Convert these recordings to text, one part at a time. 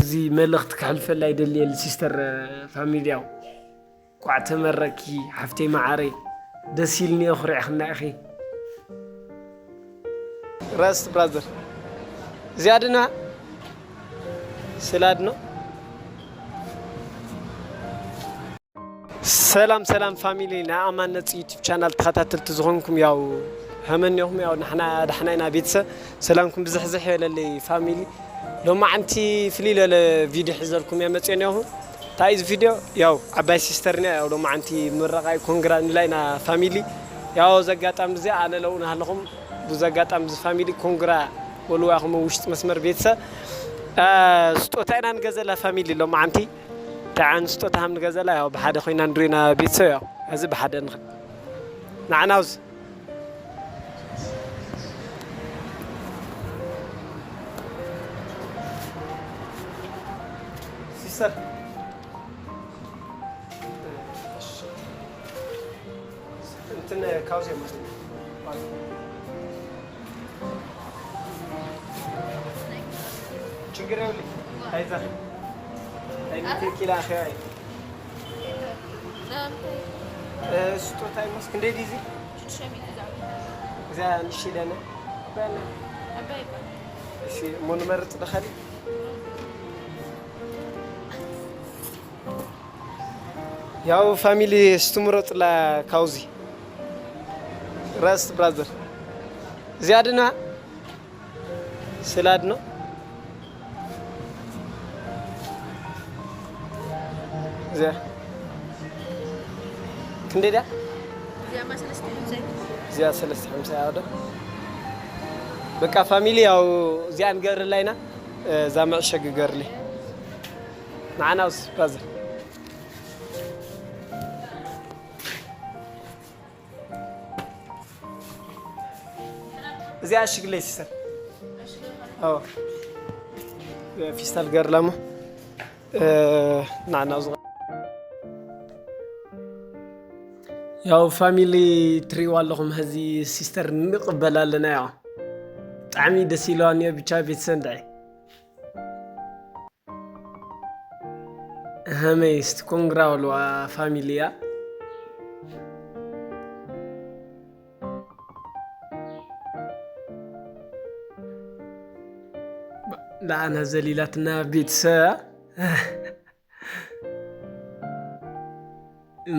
እዚ መልእኽቲ ከሕልፈላ ይደልየል ሲስተር ፋሚሊ ያው ኳዕ ተመረኪ ሓፍተይ መዓረይ ደስ ኢልኒ ኩሪዕኽና ኢኺ። ረስት ብራዘር እዚኣ ድና ስላድ ነው። ሰላም ሰላም ፋሚሊ ናይ ኣማን ነፂ ዩቲብ ቻናል ተኸታተልቲ ዝኾንኩም ያው ሃመኒኹም ያው ንሕና ዳሕና ኢና ቤተሰብ ሰላምኩም ብዝሕዝሕ የለለይ ፋሚሊ። ሎማዓንቲ ፍልይ ለለ ቪድዮ ሒዘልኩም እየ መፅኦ እኒኹ። እንታይ እዚ ቪድዮ ያው ዓባይ ሲስተርና ያው ሎማዓንቲ ምረቓይ ኮንግራ ንላይና ፋሚሊ። ያው ዘጋጣሚ እዚ ኣነ ለውን ሃለኹም ብዘጋጣሚ እዚ ፋሚሊ ኮንግራ ወልዋ ኢኹም ውሽጢ መስመር ቤተሰብ ስጦታ ኢና ንገዘላ ፋሚሊ ሎማዓንቲ። እንታይ ዓይነት ስጦታ ከም ንገዘላ ያው ብሓደ ኮይና ንሪና ቤተሰብ ያው እዚ ብሓደ ንኸ ንዓናውዝ ሲስተር እንትን ካውዝ የማስ ችግር የውል ኣይዛ ኣይነቴኪላ ኸይ ስጦታ ይመስክ እንደ ዲዚ እዚኣ ንሽ ኢለነ እሺ እሞ ንመርፅ ደኸሊ ያው ፋሚሊ ስትምረፅላ ካውዚ ረስት ብራዘር እዚኣ ድና ስላድ ነው። እዚኣ ክንደይ ድያ? እዚኣ ሰለስተ ሓምሳ እያ ዶ? በቃ ፋሚሊ ያው እዚኣ ንገብረላ ኢና። እዛ መዕሸጊ ገርሊ ንዓና ውስ ብራዘር እዚኣ ሽግለይ ሲስተር ፊስታል ገርላሞ ናዕና ዝ ያው ፋሚሊ ትሪእዋ ኣለኹም ሀዚ ሲስተር ንቕበል ኣለና ያ ብጣዕሚ ደስ ኢለዋኒ ብቻ ቤተሰብ እንድዒ ሀመይ እስቲ ኮንግራ በልዋ ፋሚሊ እያ። ንዓና ዘሊላትና ቤተሰብ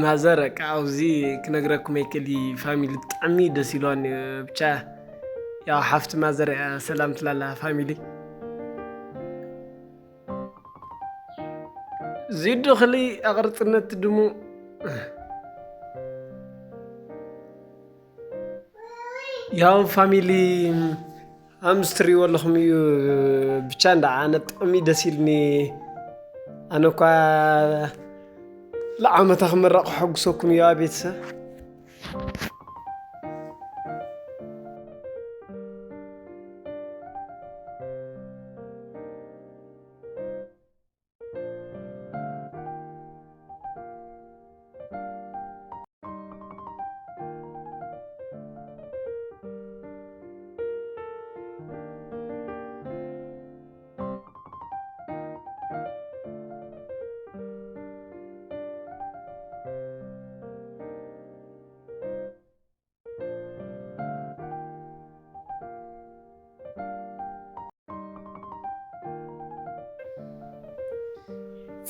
ማዘር በቃ ኣብዚ ክነግረኩም ኣይክእል ፋሚሊ ብጣዕሚ ደስ ኢልዋኒ ብቻ ያው ሓፍቲ ማዘር እያ ሰላም ትላላ ፋሚሊ ዚዱ ክሊ ኣቕርጽነት ድሙ ያው ፋሚሊ ኣምስ ትሪእዎ ኣለኹም እዩ ብቻ እንዳ ኣነ ብጣዕሚ ደስ ኢልኒ ኣነ እኳ ለዓመታ ክምረቕ ሕጉሰኩም እዩ ቤተሰብ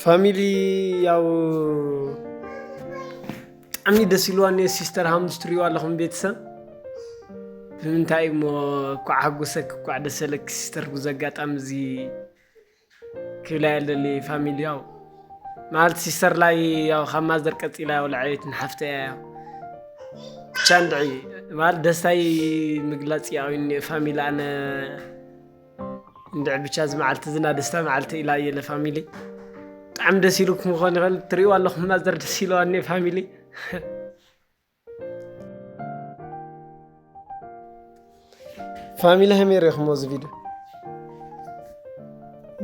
ፋሚሊ ያው ብጣዕሚ ደስ ኢልዋኒ ሲስተር ሃሙስ ትሪእዋ ኣለኹም ቤተሰብ ብምንታይ እሞ እኳዕ ሓጎሰክ እኳዕ ደሰለክ ሲስተር ብዚ ኣጋጣሚ እዚ ክብላ የለኒ ፋሚሊ ያው ማለት ሲስተር ላይ ያው ካብ ማዘር ቀፂላ ያው ለዓየት ንሓፍተ እያ ያው ብቻ እንድዒ ማለት ደስታይ ምግላፅ ያው ፋሚሊ ኣነ እንድዒ ብቻ እዚ መዓልቲ እዚ ናደስታ መዓልቲ ኢላ እየ ለፋሚሊ ብጣዕሚ ደስ ኢሉ ክምኾን ይኽእል ትሪእዋ ኣለኹም ማዘር ደስ ኢለዋኒ ፋሚሊ ፋሚሊ ሃመይ ርኢኹሞ እዚ ቪድዮ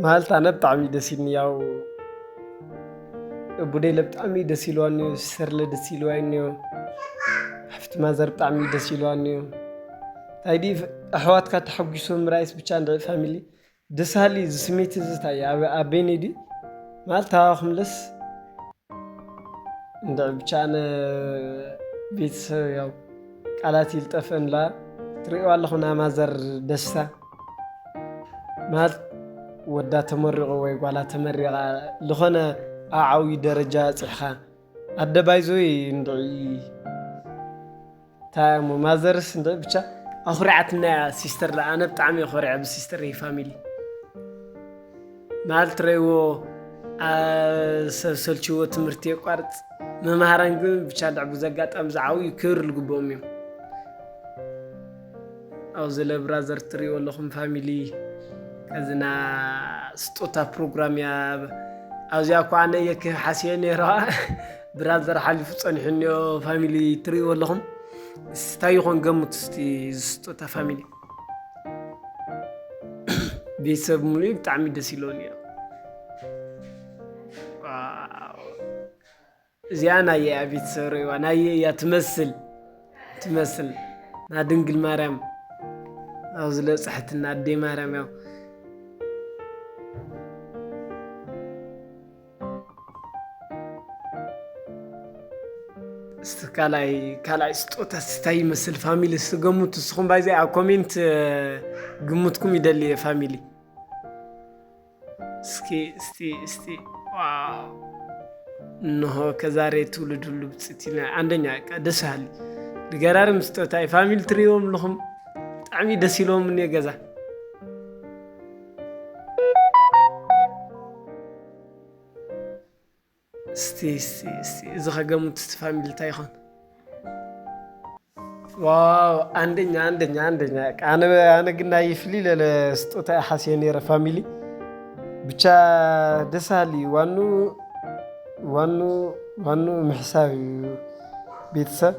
ማለት ኣነ ብጣዕሚ ደስ ኢልኒ ያው ቡደይለ ብጣዕሚ ደስ ኢልዋ እኒዮ፣ ሲስተርለ ደስ ኢልዋ እኒዮ፣ ሓፍቲ ማዘር ብጣዕሚ ደስ ኢልዋ እኒዮ። እንታይ ድዩ ኣሕዋትካ ተሓጒሶም ምርኣይስ ብቻ እንድዒ ፋሚሊ ደስ ሃሊ፣ እዚ ስሜት እዚ እንታይ ኣብ ኣበይነይ ድዩ ማለት ታባኹምለስ እንድዒ ብቻ ኣነ ቤተሰብ ያው ቃላት ይልጠፈንላ። ትርእይዋ ኣለኹም ናይ ማዘር ደስታ ማለት ወዳ ተመሪቑ ወይ ጓላ ተመሪቓ ዝኾነ ኣብ ዓብዪ ደረጃ በፂሕኻ ኣደ ባይዘወይ እንድዒ እንታይ እሞ ማዘርስ እንደ ብቻ ኣኹሪዓትና እያ ሲስተር። ኣነ ብጣዕሚ እየ ኮሪዐ ብሲስተር ፋሚሊ ማለት ረይዎ ሰብ ሰልችዎ ትምህርቲ የቋርፅ መምሃራን ግን ብቻ እንዳ ብዙ ኣጋጣሚ ዝዓብዩ ክብሪ ልግብኦም እዮም። ኣብዚ ለብራዘር ትሪእዎ ኣለኹም ፋሚሊ ከዝና ስጦታ ፕሮግራም እያ። ኣብዚኣ እኳ ኣነ እየ ክሓስዮ ነይረ። ብራዘር ሓሊፉ ጸኒሑ እኒኦ ፋሚሊ ትርእይዎ ኣለኹም። እስቲ እንታይ ይኾን ገምቱ እስቲ እዚ ስጦታ ፋሚሊ። ቤተሰብ ሙሉ ብጣዕሚ ደስ ኢለኒ እዮም። ዋው። እዚኣ ናየ እያ ቤተሰብ ርእይዋ ናየ እያ ትመስል ትመስል ናድንግል ማርያም ኣብ ዝለብፅሐትና ኣደይ ማርያም ያው እስቲ ካልኣይ ካልኣይ ስጦታ ስታይ ይመስል ፋሚሊ ስገሙት እስኹም ባይዘ ኣብ ኮሜንት ግምትኩም ይደሊ እየ ፋሚሊ እስኪ እስቲ እስቲ ዋው እንሆ ከዛሬ ትውልድ ሁሉ ብፅቲ ነ- አንደኛ በቃ ደስ ያህል ንገራርም ስጦታ እዩ ፋሚሊ ትሪዎም ኣለኹም ብጣዕሚ ደስ ኢሎም እኒኦ ገዛ እስቲ እስቲ እስቲ እዚ ከገምት እስቲ ፋሚሊ እንታይ ይኾን ዋው አንደኛ አንደኛ አንደኛ በቃ ኣነ ኣነ ግን ናይ ፍልይ ለለ ስጦታ ሓስየ ነይረ ፋሚሊ ብቻ ደሳሊ ዋኑ ዋኑ ዋኑ ምሕሳብ እዩ ቤተሰብ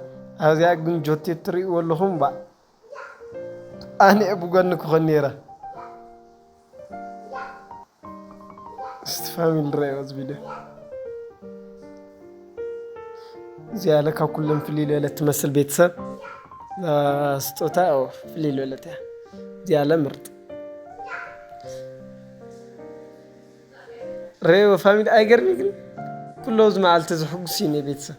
ኣብዚኣ ግን ጆቴ ትርእይዎ ኣለኹም ባ ኣነ ብጎኒ ክኾን ነይረ እስቲ ፋሚሊ ረእዮ እዚ ቪድዮ እዚኣ ለካ ኩለን ፍልይ ዝበለት ትመስል ቤተሰብ እዛ ስጦታ ያው ፍልይ ዝበለት እያ እዚኣ ለ ምርጥ ረእዮ ፋሚሊ ኣይገርሚ ግን ኩሎ እዚ መዓልቲ ዝሕጉስ እዩ ናይ ቤተሰብ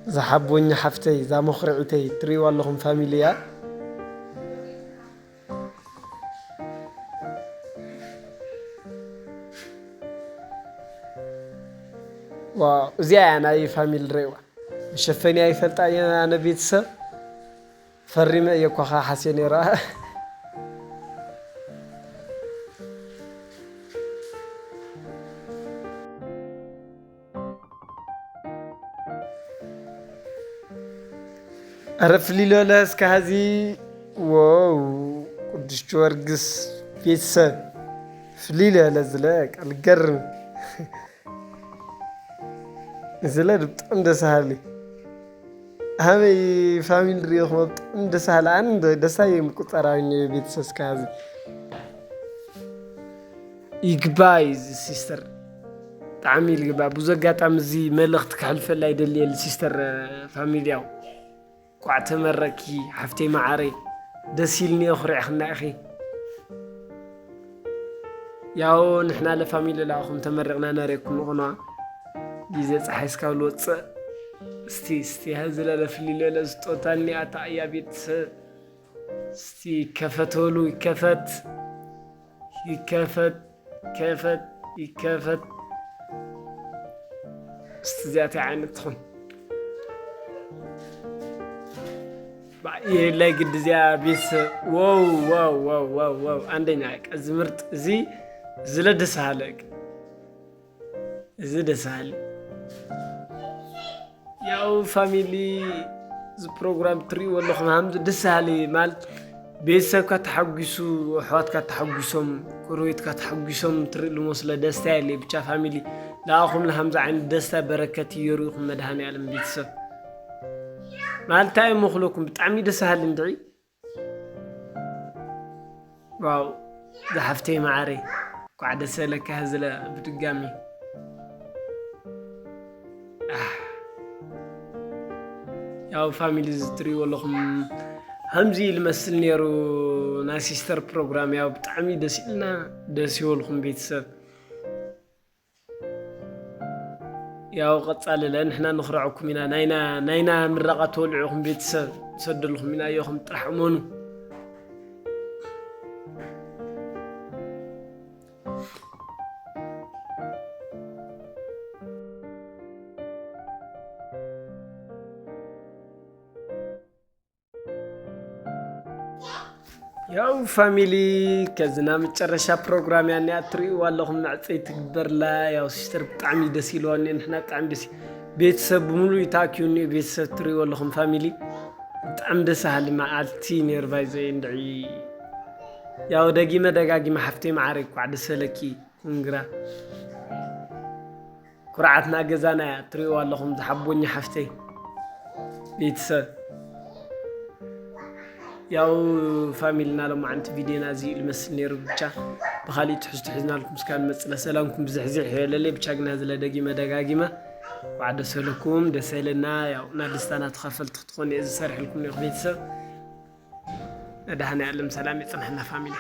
እዛ ሓቦኛ ሓፍተይ እዛ መኹርዒተይ ትርእይዋ ኣለኹም ፋሚሊ እያ ዋው እዚኣ እያ ናይ ፋሚሊ ርእይዋ መሸፈንያ ይፈልጣ እየ ኣነ ቤተሰብ ፈሪመ እየ እኳ ከዓ ሓስየ ነይረ ኧረ ፍልይ ዝበለ እስከ ሀዚ ወው ቅዱስ ጊዮርጊስ ቤተሰብ ፍልይ ዝበለ ዝለ ቃል ገርም ዝለ ብጣዕሚ ደስ በሃሊ ኣበይ ፋሚሊ ሪኢኹም ብጣዕሚ ደስ በሃሊ ኣነ ደስታ እዮም ቁፀራዊ ቤተሰብ እስከ ሀዚ ይግባይ እዚ ሲስተር ብጣዕሚ ይግባይ ብዙ ኣጋጣሚ እዚ መልእኽቲ ከሕልፈላ ይደሊ እየ ሲስተር ፋሚሊ ያው እንኳዕ ተመረቅኪ ሓፍተይ መዓረይ ደስ ኢልኒ እየ ኩሪዕክና ኢኺ ያው ንሕና ለፋሚሊ ላኹም ተመሪቕና ነሬኩም ንቕኗ ግዜ ፀሓይ እስካብ ልወፅእ እስቲ እስቲ ሀዚ ለለፍሊ ለለ ስጦታ እኒኣታ እያ ቤተሰብ እስቲ ይከፈት በሉ ይከፈት ይከፈት ይከፈት ይከፈት እስቲ እዚኣ እንታይ ዓይነት ትኾን የላይ ግዲ እዚኣ ቤተሰብ ወው ወው ወው ወው ወው አንደኛ በቃ እዚ ምርጥ እዚ ዝለ ደስ ሃለ በቃ እዚ ደስ በሃሊ ያው ፋሚሊ እዚ ፕሮግራም ትሪእዎ ኣለኹም ሃምዚ ደስ በሃሊ ማለት ቤተሰብካ ተሓጒሱ ኣሕዋትካ ተሓጒሶም ጎረቤትካ ተሓጒሶም ትርኢ ልሞ ስለ ደስታ የለ ብቻ ፋሚሊ ንኣኹም ንሃምዚ ዓይነት ደስታ በረከት ይገርኹም መድሃኒ ኣለም ቤተሰብ ማለት እንታይ እሞ ክለኩም ብጣዕሚ ደስ በሃሊ እንድዒ ዋው ዝሓፍተይ መዓረይ እንኳዕ ደስ ያለካ ህዝለ ብድጋሚ። ኣህ፣ ያው ፋሚሊ እዚ ትሪእዎ ኣለኹም፣ ከምዚ ኢሉ መስል ነይሩ ናይ ሲስተር ፕሮግራም። ያው ብጣዕሚ ደስ ኢልና፣ ደስ ይበልኩም ቤተሰብ። ያው ቀጻልለ ንሕና ንኽርዐኩም ኢና። ናይና ናይና ምረቓ ተወልዑኹም ቤተሰብ ንሰደልኩም ኢና። እዮኹም ጥራሕ እመኑ። ያው ፋሚሊ፣ ከዝና መጨረሻ ፕሮግራም ያኔ ትርእይዋ ኣለኹም፣ መዕፀይ ትግበርላ። ያው ሲስተር ብጣዕሚ ደስ ኢልዋ እኔ፣ ንሕና ብጣዕሚ ደስ፣ ቤተሰብ ብምሉእ ይታክዩ እኔ። ቤተሰብ ትርእይዎ ኣለኹም ፋሚሊ፣ ብጣዕሚ ደስ በሃሊ መዓልቲ ነይሩ ባይዘይ እንድዒ። ያው ደጊመ ደጋጊመ ሓፍተይ መዓረይ፣ እንኳዕ ደስ በለኪ። ኮንግራ። ኩርዓትና ገዛና እያ፣ ትርእይዋ ኣለኹም ዝሓቦኛ ሓፍተይ። ቤተሰብ፣ ያው ፋሚልና፣ ሎማዓንቲ ቪድዮና እዚ ይመስል ነይሩ። ብቻ ብኻሊእ ትሕዝቶ ሒዝናልኩም እስካ ንመፅእ፣ ሰላምኩም ብዝሕዝሕ ይበለለይ። ብቻ ግና ዝለ ደጊመ ደጋጊመ እንኳዕ ደስ በለኩም፣ ደስ በለና። ያው እና ደስታና ተኻፈልቲ ክትኾኑ እየ ዝሰርሕልኩም ነይሩ ቤተሰብ። መድሃኔ ዓለም ሰላም የፅንሐና ፋሚሊ።